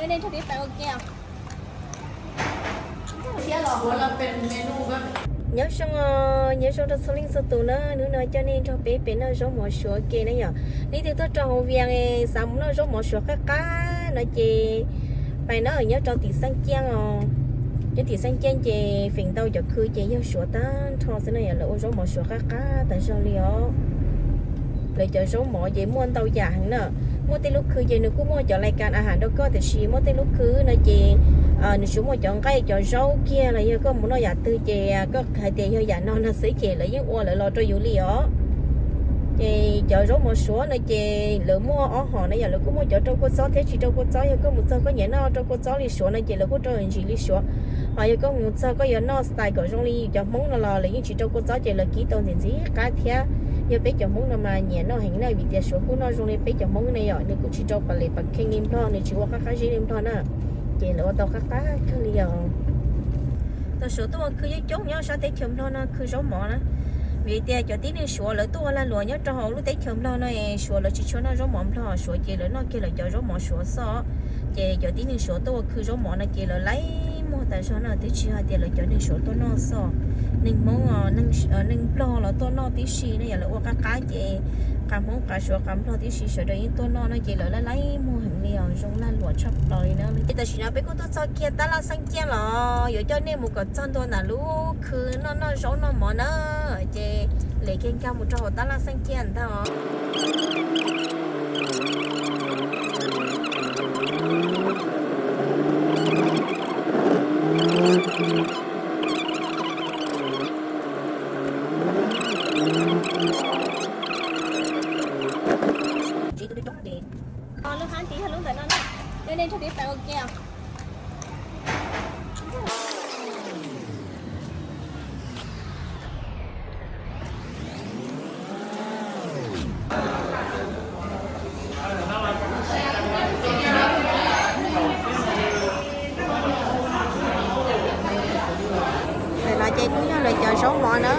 Nyob zoo, nyob zoo rau txhua leej txhua tus na, hnub no coj nej nrog peb pem noj zaub mov suav ke na yom. Leej twg tuaj rau hauv Vias xav mus noj zaub mov suav qab qab no ces pais na, nyob rau tim Xeeb Ciaj os. Nyob tim Xeeb Ciaj ces feem ntau cov khw ces yog suav tag nrho xwb na yom, lawv ua zaub mov suav qab qab tas zog li os. Lawv cov zaub mov ces muaj ntau yam heev na. Muaj tej lub khw ces nws kuj muaj cov lais kas a has rau koj, tiam sis muaj tej lub khw no ces nws tsuas muaj cov nqaij cov zaub kiag los yog koj mus noj yam twg ces koj hais tias yog yam no no xwb ces lawv yeej ua lawv los rau yus li os. Ces cov zaub mov suav no ces lawv muaj ob hom na yom, lawv kuj muaj cov rau kua txob thiab tsis rau kua txob. Yog koj mus txog koj nyiam noj rau kua txob li suav no ces lawv kuj rau ntsis li suav. Ho yog koj mus txog koj yuav noj style kom zoo li cov Hmoob no los lawv yeej tsis rau kua txob ces lawv kib tau ntxim ntxim qab thiab. Yog peb cov Hmoob no mas nyiam noj heev na, vim tias suav kuj noj zoo li peb cov Hmoob ne yom, nws kuj tsis rau pas les pas kheej li Nplog, nws tsis ua qab qab zib li Nplog na, ces lawv ua tau qab qab kawg li os. Tau suav tuaj ua khw coob coob nyob sab teb chaws Nplog no khw zaub mov na, vim tias cov tib neeg suav lawv tuaj ua lag luam nyob rau hauv lub teb chaws Nplog no es suav lawv tsis tshua noj zaub mov Nplog, suav ces lawv noj kiag lawv cov zaub mov suav xwb. Ces cov tib neeg suav tuaj ua khw zaub mov no ces lawv laib muag tas zog no, twb tsis hais tias lawv cov neeg suav tuaj noj xwb, neeg Hmoob, neeg Nplog los tuaj noj tib si no, yog lawv ua qab qab ces qab Hmoob qab suav qab Nplog tib si sawv daws yeej tuaj noj no ces lawv laib laib muag heev li os, zoo lag luam tshaj plaws li na. Ces tam sim no peb kuj tuaj txog kiag tab laj Xeeb Ciaj los yuav coj nej mus kom txog ntua ntawm lub khw noj noj zaub noj mov na, ces lem kiag nkag mus rau hauv tab laj Xeeb Ciaj ntag. Lub hab tiv yog lub ntawm no na, nej nrog peb pais ua ke os. Ntawm no ces kuj yog lawv cov zaub mov na,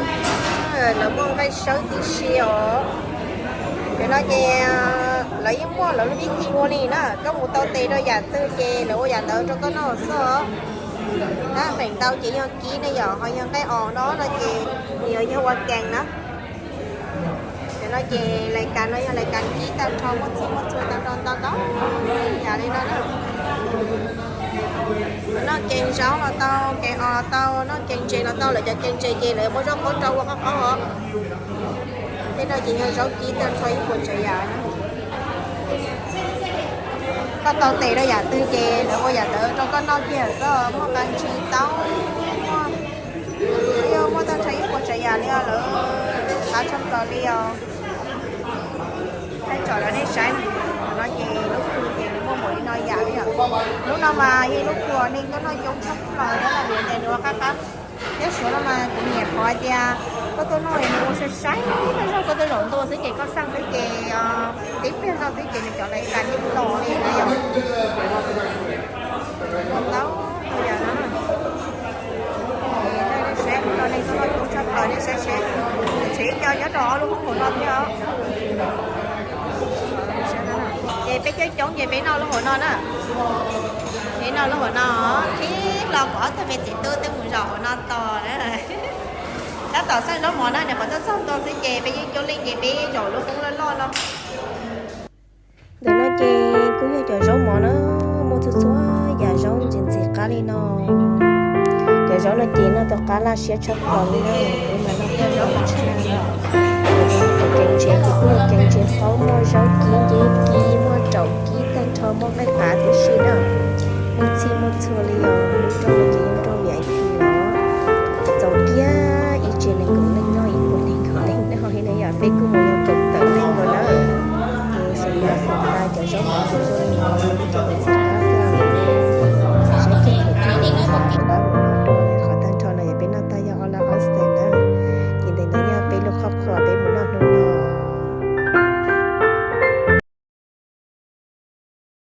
lawv muaj nqaij sawb tib si os. Ntawm no ces lawv yeej muaj lawv lub vib ti ua li na, koj mus tau tes rau yam twg ces lawv ua yam ntawd rau koj noj xwb os. Feem ntau ces yog kib ne yom, ho yog nqaij os no no ces nws yuav yog ua kees na. Ntawm no ces lais kas no yog lais kas kib tag nrho, muaj txhij muaj txhua tag nrho ntau ntau yam li no na. Noj kees zaub los tau, kees os los tau, noj kees ntses los tau, lawv cov kees ntses ces lawv muab zaub qaub rau ua qaub qaub os. Tej no ces yog zaub kib tag nrho ib puas tsav yam na. Koj tau tes rau yam twg ces lawv ua yam ntawd rau koj noj kiag xwb, muaj qas ntsis taub, muaj, yog muaj tag nrho ib puas tsav yam li os, lawv qab tshaj plaws li os. Thaij tsom rau nej saib, no ces lub khw ces nws muaj npaum li no yam li os. Lub no mas yog lub khw uas neeg tuaj noj coob tshaj plaws na, vim tias nws ua qab qab. Thiab suav no mas kuv nyiam qhov hais tias koj tuaj noj es nws ua sai sai, koj zaum koj tuaj zaum ntua xwb ces koj xaj xwb ces tib pliag zoj xwb ces nws cov lais kas yeej los li na yom. Ntau yam no. Saib tus no nej tuaj noj coob tshaj plaws, nej saib seb, tseem ib co nyob rau ob lub hoob hauv no thiab os. Ces peb coob coob ces peb noj lub hauv no na. Peb noj lub hauv no, thib los kom ob tug me txiv tub twb mus zaum hauv no tos na. Tab tom xaj zaub mov na, nws qhov tuaj txog ntua xwb ces peb yeej coob leej ces peb zaum lub hoob loj loj no. Ntawm no ces kuj yog cov zaub mov na, muaj txhua txhua yam zaub ntxim ntxim qab li no. Cov zaub no ces noj tau qab laj siab tshaj plaws li na, kuv mas noj tau zaub mov tshaj. Kev ntses ces kuj yog kev ntses qaub, muaj zaub kib, nceb kib, muaj raum kib tag nrho, muaj nqaij qav tib si na. Muaj txhij muaj txhua li os, lub rooj no ces yog rooj V I P os. Txaus kiag ib tsev nees nkaum leej noj, ib puas nees nkaum leej noj li na yom. Peb kuj mus